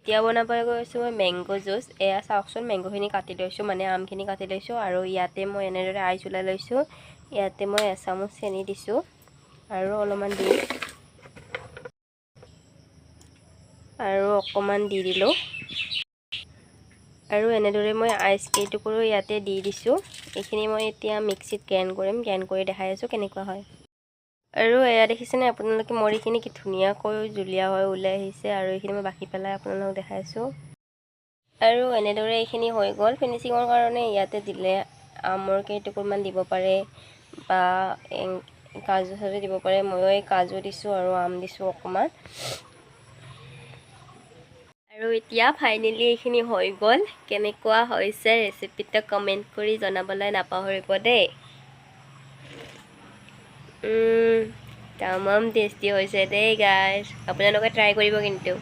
এতিয়া বনাব গৈছোঁ মই মেংগ' জুচ। এয়া চাওকচোন, মেংগ'খিনি কাটি লৈছোঁ, মানে আমখিনি কাটি লৈছোঁ আৰু ইয়াতে মই এনেদৰে আইচ ওলাই লৈছোঁ। ইয়াতে মই এচামুচ চেনি দিছোঁ আৰু অলপমান দিম আৰু অকণমান দি দিলোঁ আৰু এনেদৰে মই আইচ কেইটুকুৰো ইয়াতে দি দিছোঁ। এইখিনি মই এতিয়া মিক্সিত গ্ৰাইণ্ড কৰিম। গ্ৰাইণ্ড কৰি দেখাই আছোঁ কেনেকুৱা হয়। আৰু এয়া দেখিছেনে আপোনালোকে, মোৰ এইখিনি কি ধুনীয়াকৈ জুলীয়া হৈ ওলাই আহিছে আৰু এইখিনি মই বাকি পেলাই আপোনালোকক দেখাইছোঁ। আৰু এনেদৰে এইখিনি হৈ গ'ল। ফিনিচিঙৰ কাৰণে ইয়াতে দিলে আমৰ কেইটুকুৰমান দিব পাৰে বা কাজু চাজু দিব পাৰে। ময়ো এই কাজু দিছোঁ আৰু আম দিছোঁ অকণমান। আৰু এতিয়া ফাইনেলি এইখিনি হৈ গ'ল। কেনেকুৱা হৈছে ৰেচিপিটো কমেণ্ট কৰি জনাবলৈ নাপাহৰিব দেই। তামাম টেষ্টি হৈছে দেই গাইজ, আপোনালোকে ট্ৰাই কৰিব কিন্তু।